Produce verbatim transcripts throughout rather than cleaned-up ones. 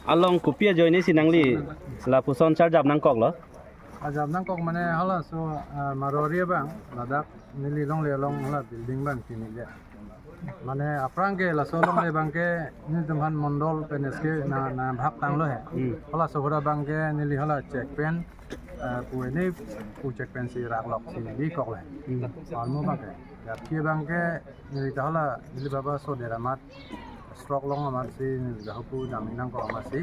Along kopi ajoine si nangli lapuson charjap nangkoklo? Charjap nangkok mane halaso, ah, Marwari abang ladak neli longle along hala building abang kimi je. Mane aphrang ke laso longle abang ke nelitum aphan mondol pen S K na, nang bhag tanglo he. Hmm. Halaso ahut abang ke neli hala check pen, ah, pu ini pu check pen si raklok si bikoklo he. Hmm. Almo abang ke. Yaphi abang ke neli ta hala neli baba sodet amat stroke long amat si neli ta hapu dam nangkok amat si.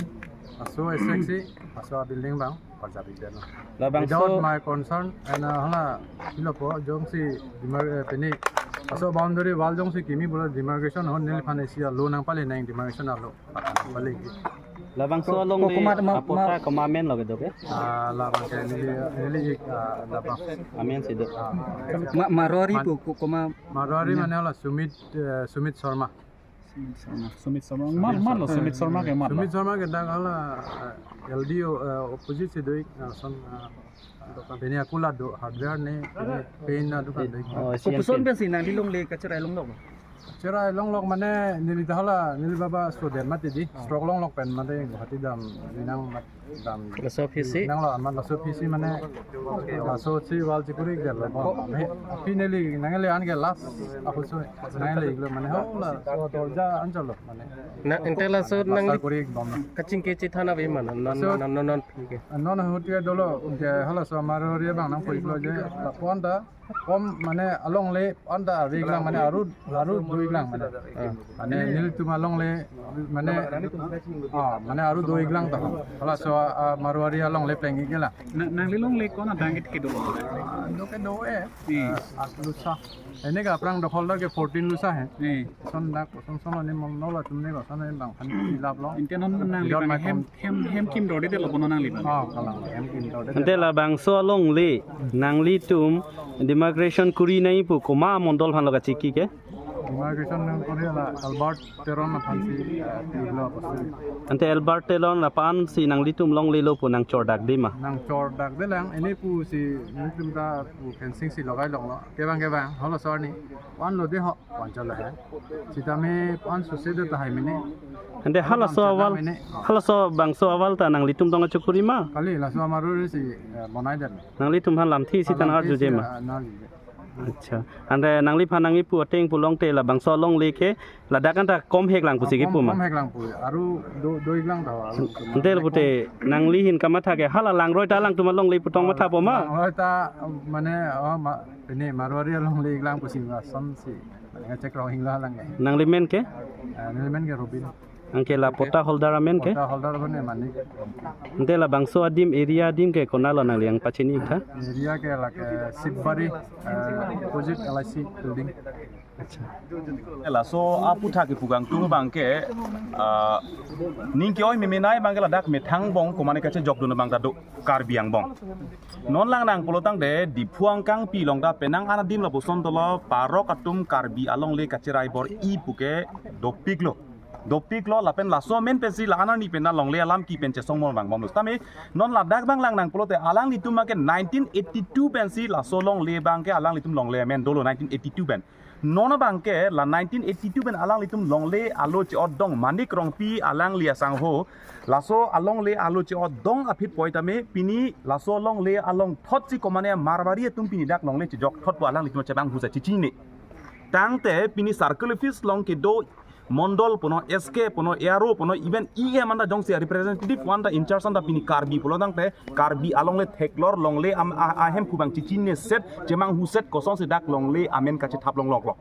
Laso esek si, laso building abang parjap ikdet lo. Labangso without my consent, and, uh, hala, hilo po, jongsi, demar-, eh, pini, laso boundary wall jongsi kimi pulo demarcation ahut neliphan isi alo nangpale nang demarcation alo. Patan pale. Labangso ko-, alongle ko-, koma, ma, apota ma, koma amen lo kedo ke? Ah, labang ke neli, neli ik, ah, labang. Amen si do. Ah. Ma-, Marwari man-, pu, ko-, koma Marwari mane hala Sumit, eh, Sumit Sharma. Sumit Sharma. Sumit Sharma. Sumit Mar, Mar lo Sharma. Sumit Sharma ke Mar lo. Sumit Sharma ke dak hala, eh, L D O, eh, opposite si do ik, eh, son, eh, pini akula do hardware ne, pini paint na dukan do ik. Oh, kopuson pen si nangli longle kacherai longlok? Kacherai longlok mane neli ta hala, neli baba sodet mati di. Oh. Stroke longlok pen mati Guwahati dam, nang mat dam. Laso aphi si? Nang lo amat laso aphi si mane, laso si wall si kuri ikdet lo. Ko-, he, aphi neli, nangli an ke last, ako so, nangli iklo mane, ho, laso dorja anchot lo mane. Na, ante laso nangli plaster kuri ikbom lo. Kachingki chethan ave ma non, non, laso non, non, non, non, non ahut ke dolo, ke halaso Marwari abang nangpu iklo je, lapu-an ta, kom mane alongle anta ave iklang mane aru, aru do iklang mane. Ah. Mane nelitum alongle mane, ah, mane aru do iklang ta. Halaso, ah, Marwari alongle pleng iklang. Na, nangli longle ko-an adang it kedo? Ah, do kedo eh. Hmm. Ah, aat lusa. Ini ke aphrang dokhol dak ke fourteen lusa he. Hmm. Son dak, son son ni mondol atum ni koson ni bang aphan ilap lo. Ante non nangli bang hem, hem, hem kim dorde de lo bono nangli bang. Oh, kalang hem kim dorde de. Ante labangso alongle nanglitum demarcation kuri nangji pu koma mondol aphan lo kachiki ke? Demarcation nangkuri la Albert Teron aphan si, eh, pi lo apotsi. Ante Albert Teron aphan si nanglitum longle lo pu nangchordak de ma? Nangchordak de lang, ini pu si nelitum ta pu fencing si logai longlo. Kevang kevang, halaso arni. Wan lo de ho, wan chalo hai. Sitame wan suse de tahai mene. Ante halaso wan chalo awal, mene. Halaso bangso awal ta nanglitum tong achokuri ma? Kali, laso Marwari si, eh, bonai det. Nanglitum aphan lamthe si tan lamthe arju si, je ma? Ah, nang je. Acha. Ante nangliphan nangkipu ateng pulongte labangso alongle ke ladak anta kom heklang pusi kipu ma? Kom heklang pu. Aru do, do iklang ta, aru. Ante pute nangli ahin kamatha ke hala langroi ta alangtum alongle pu tong mathapo ma? Langroi ta mane, oh, ma, pini Marwari alongle iklang pusi ma son si. Mane ngechek rong hinglo alang ke. Nangli men ke? Ah, neli men ke Robin. Anke la patta holder amen ke? Patta holder mane Manik. Ante labangso adim area adim ke konat lo nangli nangpachini tha? Area ke lake Sibari, eh, opposite L I C building. Acha. Laso aphuthak kepu kangtung abang ke, ah, ning ke-oi memenai abang ke ladak methang angbong komane kachejokdun abang ta do Karbi angbong. Non lang nang pulotangte Diphu angkangpi along ta penang an adim lapuson dolo parok atum Karbi alongle kacherai bor-i pu ke dopiklo. Dopiklo lapen laso amen pensi la-an arni pen ta longle alam ki pen chesong mon vangbomlo. Sitame non ladak abang lang nang pulote alanglitum abang ke nineteen eighty-two pensi laso longle abang ke alanglitum longle amen dolo nineteen eighty-two pen. Non abang ke la nineteen eighty-two pen alanglitum longle alo che-otdong Manik Rongpi alangli asangho. Laso alongle alo che-otdong aphi poi tame pini laso longle along thot si komane Marwari atum pini dak longle chejok thot pu alanglitum chebang husa chechine. Tangte pini circle office along kedo mondol puno, S K puno, A R O puno, even E M anta jongsi representative anta in charge anta pini Karbi pulotangte Karbi alongle theklor longle am-, a-, ahem pu abang chechine set, chemang huset kosonsi dak longle amen kachethap longloklo.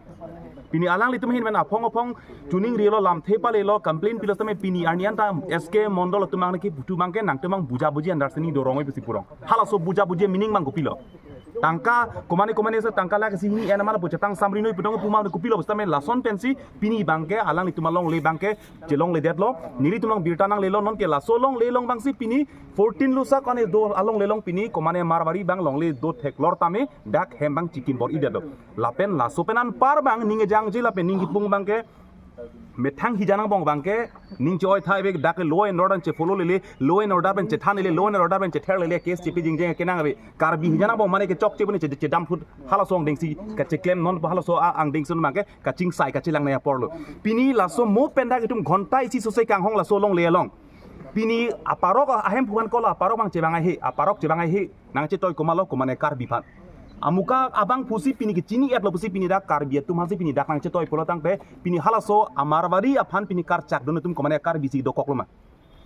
Pini alanglitum ahin pen aphong aphong tuning rilo lamthe palelo complain pilo sitame pini arni anta S K mondol atum abang ke putu abang ke nangtum abang buja buji understanding do rongoi pusi purong. Halaso buja buji meaning abang kopilo? Tangka komane komane se tangka lake si hini ena mala pu chetang samri noi putong pu ma kopilo sitame lason pensi pini abang ke alanglitum alongle abang ke chelongledetlo, nelitum along birta nanglelo, nonke laso longle along abang si pini fourteen lusa kone do alongle along pini komane Marwari abang longle do theklor tame dak hem abang chikim bor-idetlo. Lapen laso pen anpar abang ning ejangje lapen ning kipung abang ke methang hijan angbong abang ke ning che-oi thai ave dak law and order pen che-follow lele, law and order pen chethan lele, law and order pen chether lele, case chepi jingjeng kenang ave. Karbi hijan angbong mane kechokche pu ne che, chedam phut halaso angdengsi kacheklem non halaso a-, angdengsi non abang ke kachingsai kachelang nangji apor lo. Pini laso mo pen dak itum ghonta isi sose kanghong laso longle along. Pini aparok ahemphu aphan kolo, aparok abang chevang ahe, aparok chevang ahe nangchetoi komatlo, komane Karbi aphan. Amuka abang pusi pini kechini-etlo pusi pini dak Karbi atum aphansi pini dak nangchetoi pulo tangte, pini halaso a-Marwari aphan pini karchakdun atum komane Karbi si dokoklo ma?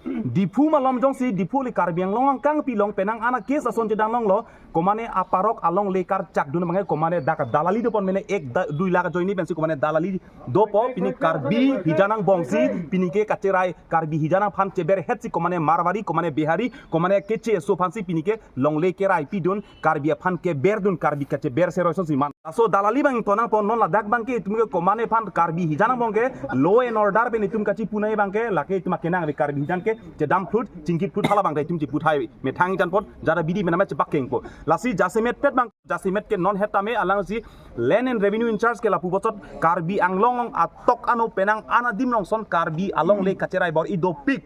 Diphu malom jongsi, Diphu le Karbi Anglong angkang pilong penang ana case ason chedang longlo, komane aparok alongle karchakdun abangke komane dak dalali dopon mene ek da, dui lakh ajoine pensi komane dalali dopo, pini Karbi hijan angbongsi pini ke kacherai, Karbi hijan aphan cheberhetsi komane Marwari, komane Bihari, komane keche aso aphansi pini ke longle kerai pidun, Karbi aphan keberdun, Karbi kacheber seroi sonsi man. Laso dalali abang tonang pon, non ladak abangke itum ke komane aphan Karbi hijan angbong ke law and order pen itum kachipunai abangke, lake itum akenang ave Karbi hijan ke chedam phlut, chingki phlut hala abangke itum chiputhai methang hijan pon, jara bidi menama chepak kengpo. Lasi jasemet pet abang, jasemet ke non het tame alangsi Land and Revenue in charge ke lapu bochot Karbi Anglong atok ano penang ana adim along son Karbi alongle kacherai bor-i dopik.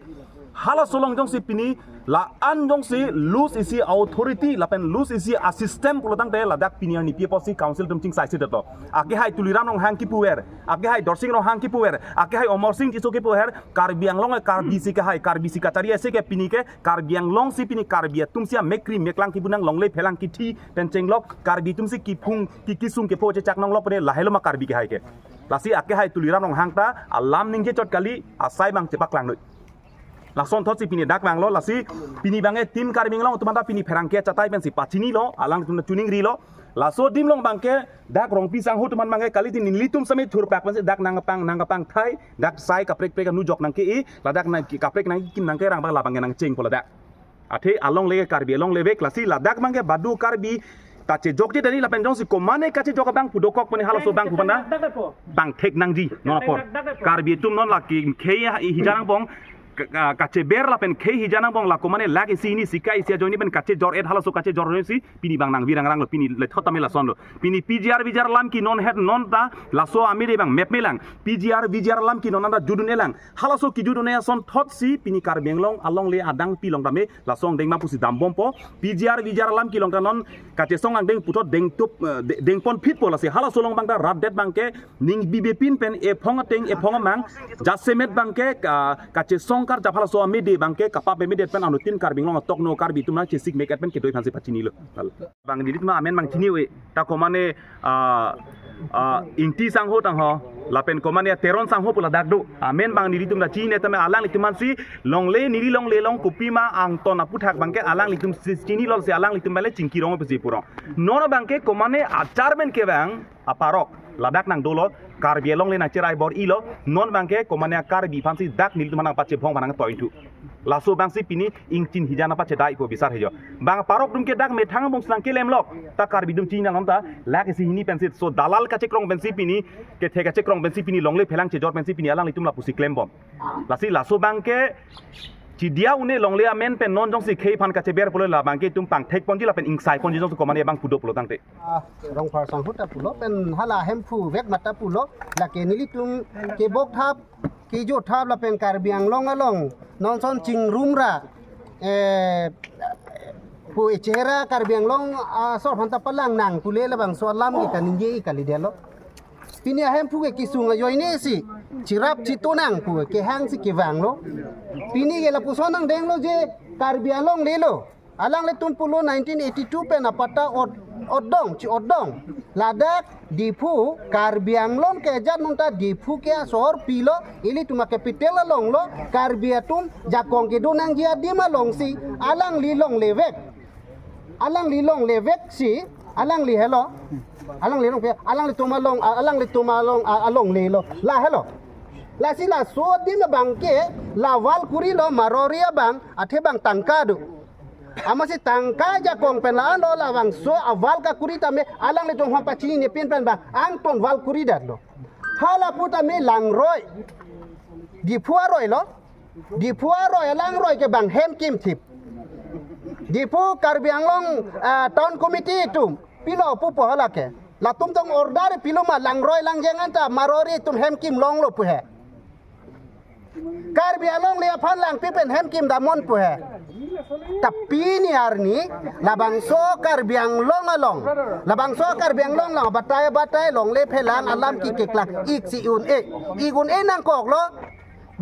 Halaso along jongsi pini la-an jongsi lose isi authority lapen lose isi a-system pulo tangte ladak pini arni pi apotsi council atum chingsaisi detlo. Akehai Tuliram Ronghang kipuver, akehai Dorsing Ronghang kipuver, akehai Amarsing Tisso kipuver, Karbi Anglong e Karbi si kehai, Karbi si kachari ase ke pini ke Karbi Anglong si pini Karbi atum si amek kri mek lang kipu nang longle phelang kithi pen chenglok, Karbi atum si kiphung ki kisung kepho chechak nonglok pene lahelo ma Karbi kehai ke. Lasi akehai Tuliram Ronghang ta alam ningje chot kali, asai abang chepaklangdun. Lason thotsi pini dak vanglo, lasi pini abangke Team Karbi Anglong atum anta pini pherangke achatai pensi pachinilo, alangtum chuningrilo. Laso adim along abangke dak Rongpi sangho atum an abangke kali tin nelitum same thurpak pensi dak nangkepang, nangkepangthai, dak sai kaprek prek anu jok nangke-e, ladak nang kaprek nangkekim nangkerang abang labangke nangchengpo ladak. Athe alongle Karbi alongle vek, lasi ladak abangke badu Karbi kachejokje dani lapen jongsi komane kachejok abang pu dokok pene halaso abang pu panda pangthek nangji non apor. Karbi atum non lake khei hijan angbong ka-, ka-, kacheber lapen khei hijan angbong la komane lakh isi hini sika isi ajoine pen kachejor-et, halaso kachejor-et si pini abang nangvirang ranglo, pini lethot tame lasonlo. Pini P G R V G R alam ke non het non ta laso amede abang mep melang. P G R V G R alam ke non anta judun-elang. Halaso kejudun-e ason thotsi pini Karbi Anglong alongle adang pilong tame laso angdeng ma pusi dambompo. P G R V G R alam kelong ta non kachesong angdeng puthot dengtup, eh, de-, dengponphitpo, lasi halaso along abang ta rat det abangke ning bibepin pen ephong ateng ephong amang jasemet abangke ka-, kachesong karjap halaso amede abangke kapap amede pen anuttin Karbi Anglong atok no Karbi atum nangchesik mek-et pen kedoi aphansi pachinilo. Abang nelitum amen abang chini-e, ta komane, ah, ah, Ingti sangho tangho lapen komane Teron sangho pu ladak do. Amen abang nelitum ta chini tame alanglitum ansi longle, neli longle along kopima angton aputhak abangke alanglitum si chinilo, si alanglitum bale chingki rong pusi purong. Non abangke komane a-chairman ke abang aparok ladak nangdolo, Karbi alongle nangcherai bor-ilo, non abangke komane Karbi aphansi dak nelitum nangpachebhong aphan nangtoithu. Laso abangsi pini ingchin hijan apachedaipo bisar hejo. Abang aparok atum ke dak methang angbong si nangkelemlok. Ta Karbi atum chini nang ta lakh isi hini pensi, so dalal kachekrong pensi pini, kethe kachekrong pensi pini, longle phelang chejor pensi pini alanglitum lapusi klembom. Lasi laso abangke chidia un-e longle amen pen non jongsi khei aphan kacheber pulo la abangke itum pangthek ponji lapen ingsai ponji jongsi komane abang pu do pulo tangte. Ah, Rongphar sangho ta pulo pen hala Hemphu vek mata pulo, lake nelitum kebok thap, kejo thap lapen Karbi Anglong along non son chingrum ra, eh, pu echera Karbi Anglong asor aphan ta palang nang pule labangso alam kita ningje-i kalidetlo. Pini Hemphu ke kesung ajoine si chirap chitu nang pu kehang si kevanglo. Pini ke lapuson angdenglo je Karbi alonglelo. Alanglitum pulo nineteen eighty-two pen apatta ot-, otdong, chi-otdong. Ladak Diphu, Karbi Anglong ke ajat nonta Diphu ke asor pilo, ilitum a-capital alonglo, Karbi atum jakong kedo nangji adim alongsi, alangli longle vek. Alangli longle vek si, alangli helo. Alangli long pe, alanglitum along, alanglitum along, a-, alonglelo. La helo. Lasi laso adim abangke, la wall kurilo, Marwari abang, athe abang tangka do. Amatsi tangka jakong pen la-anlo, labangso a-wall kakuri tame alanglitum aphan pachinine pin pen abang angton wall kuridetlo. Hala pu tame langroi. Diphu aroilo. Diphu aroi alangroi ke abang Hemkim thip. Diphu Karbi Anglong, ah, Town Committee atum pilo pupo hala ke. Latum tong order pilo ma langroi langjeng anta Marwari atum Hemkim longlo pu he. Karbi alongle aphan langpi pen Hemkim damnon pu he. Ta pini arni labangso Karbi Anglong along, labangso Karbi Anglong along batai batai longle phelang alam kekeklang ik si un-e. Ik un-e nangkoklo.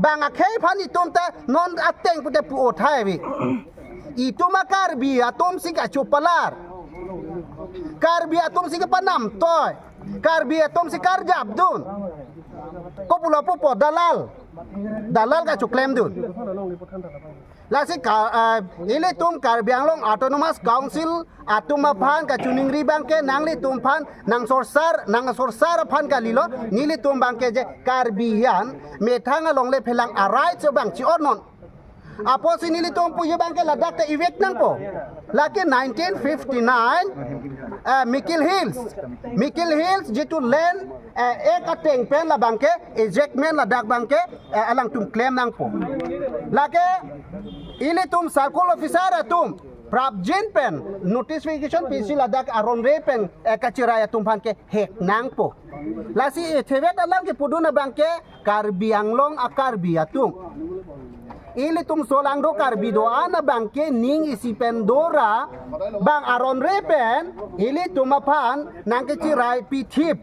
Bang akhei aphan itum ta non ateng pute pu othai ave. Itum a Karbi atum si kachopalar. Karbi atum si kapanamtoi. Karbi atum si karjapdun. Kopulo pupo dalal. Dalal kachoklemdun. Lasi ka, ah, ilitum Karbi Anglong Autonomous Council atum aphan kachiningri abangke nanglitum aphan nangsorsar, nangsorsar aphan kalilo, nelitum abangke je Karbi an methang alongle phelang a-right abang chi-onnon. Apotsi nelitum puji abangke ladak ta evict nangpo. Lake nineteen fifty-nine, eh, Mikir Hills. Mikir Hills jitu land, eh, Act ateng pen labangke, ejectment ladak abangke, eh, alangtum klem nangpo. Lake ilitum circle officer atum prapjin pen notification pisi ladak aron re pen, eh, kachirai atum aphan kehek nangpo. Lasi ethevek alam kepudun abangke Karbi Anglong a Karbi atum. Ilitum solangdo Karbi do-an abangke ning isi pen dora bang aron re pen ilitum aphan nangkechirai pithip.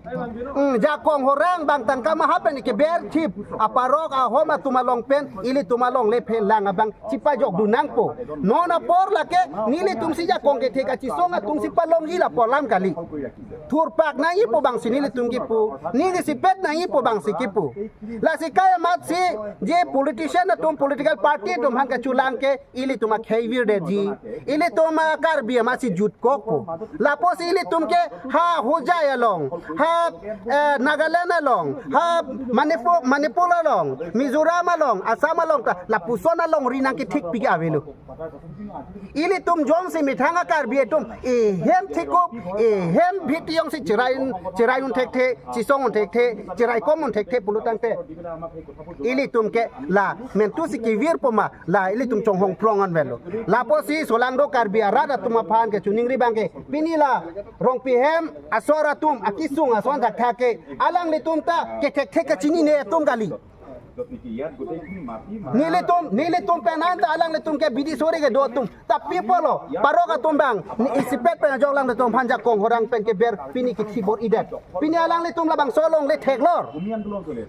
Hmm, jakong horang bang tangka maha pen keber thip. Aparok ahom atum along pen ilitum alongle phelang abang chipajokdun nangpo. Non apor lake nelitum si jakong kethe kachisong atum si palongji lapu alam kali. Thurpak nangji pu abang si nelitum kipu. Ning isipet nangji pu abang si kipu. Lasi kai amat si je politician atum political party atum aphan kachelang ke ilitum akhei virdetji. Ilitum a Karbi amat si jutkokpo. Lapusi ilitum ke ha Hojai along, ha, eh, Nagaland along, ha Manipur, Manipur along, Mizoram along, Assam along ta lapuson alongri nangkethikpik avelo. Ilitum jongsi methang a Karbi atum ehem thikup, ehem bhiti jongsi chirai, chirai un thekthe, chisong un thekthe, chirai kom un thekthe pulo tangte ilitum ke la mentu si kevirpo ma, la ilitum chonghong prong an avelo. Lapusi solangdo Karbi arat atum aphan kachiningri abangke pini la Rongpi hem asor atum, akisung ason thakthak ke alanglitum ta kethekthe kachinine atum kali. Nelitum, nelitum pen an ta alanglitum ke bidi sori kedo atum. Ta people lo, parok atum abang, ni isipet pen ajok alanglitum aphan jakong horang pen keber pini kethibor-idet. Pini alanglitum labangso alongle theklor.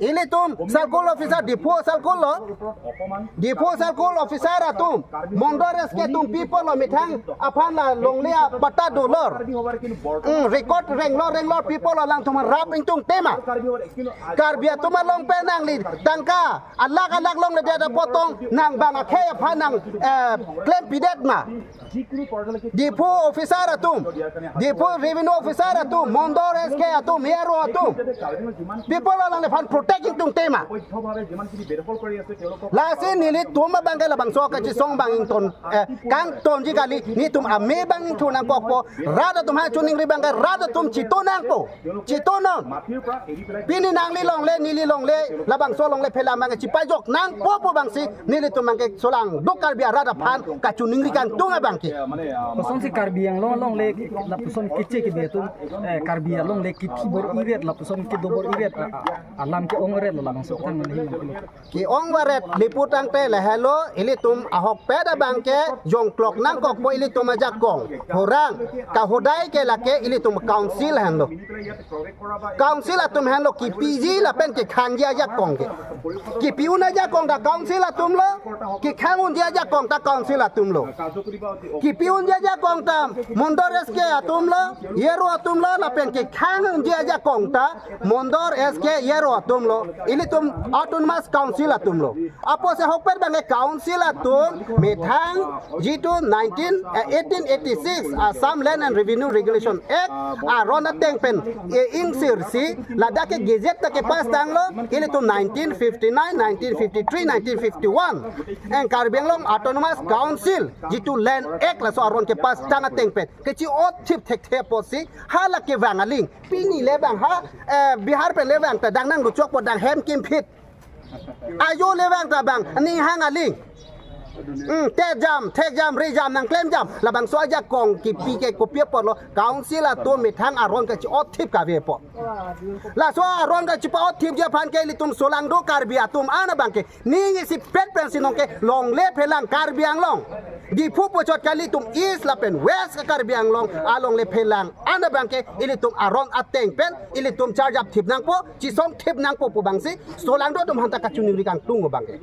Ilitum circle officer, Diphu circle lo, Diphu circle officer atum, Mondol S K atum people lo methang aphan la longle apatta dolor. Hmm, record renglor renglor people lo alangtum rap ingtung tema. Karbi atum along pen nangli tangka alakh alakh longledet apot tong nang bang akhei aphan nang, eh, klempidet ma. Diphu officer atum, Diphu revenue officer atum, Mondol S K atum, A R O atum, people alangliphan protect ingtung tema. Lasi nelitum abangke labangso kachisong abang ington, eh, kangtonji kali, nelitum ame abang ington nangkokpo, rat atum ha chiningri abangke rat atum chito nangpo. Chitonon. Pini nangli longle, neli longle, labangso alongle phelang abangke chipajok nangpo pu abangsi nelitum abangke solangdo Karbi arat aphan kachiningri kangtung abangke. Kosonsi Karbi Anglong alongle lapuson keche kebe atum, eh, Karbi alongle kethibor-iret, lapuson kedobor-iret, a, a, alam ke-ongret lo labangso thang nangli. Ke-ong varet lapu tangte lahelo, ilitum ahokpet abangke jongklok nangkokpo ilitum ajakong. Horang, kahodai ke lake ilitum council henlo. Council atum henlo kipiji lapen kekhangji ajakong ke. Kipi un ajakong ta council atum lo, kekhang unji ajakong ta council atum lo. Kipi unji ajakong ta Mondol S K atum lo, A R O atum lo, lapen kekhang unji ajakong ta Mondol S K A R O atum lo, ilitum Autonomous Council atum lo. Apotsi ahokpet abangke council atum methang jitu nineteen, eh, eighteen eighty-six Assam Land and Revenue Regulation Act aron ateng pen, eh, ingsirsi ladak ke gazette ta kepass tanglo, ilitum nineteen fifty-nine, nineteen fifty-three, nineteen fifty-one. Eng Karbi Anglong Autonomous Council jitu Land Act laso aron kepass tang ateng pen kechi-otthip thekthe apotsi hala kevang aling. Pini le bang ha, eh, Bihar pen le bang ta dang nangluchokpo, dang hem kimphit. Ajo le bang ta bang ning hang aling. Hmm, te jam, thek jam, ri jam, nangklem jam. Labangso ajakong kipi ke kopi apotlo, council atum methang aron kachi-otthip kave apot. Laso aron kachipa-otthipji aphan ke ilitum solangdo Karbi atum an abangke ning isipet pensi nonke longle phelang Karbi Anglong, Diphu puchot kali, ilitum East lapen West Karbi Anglong alongle phelang an abangke ilitum aron ateng pen ilitum charjapthip nangpo, chisongthip nangpo pu abangsi solangdo atum aphanta kachiningri kangtung abangke.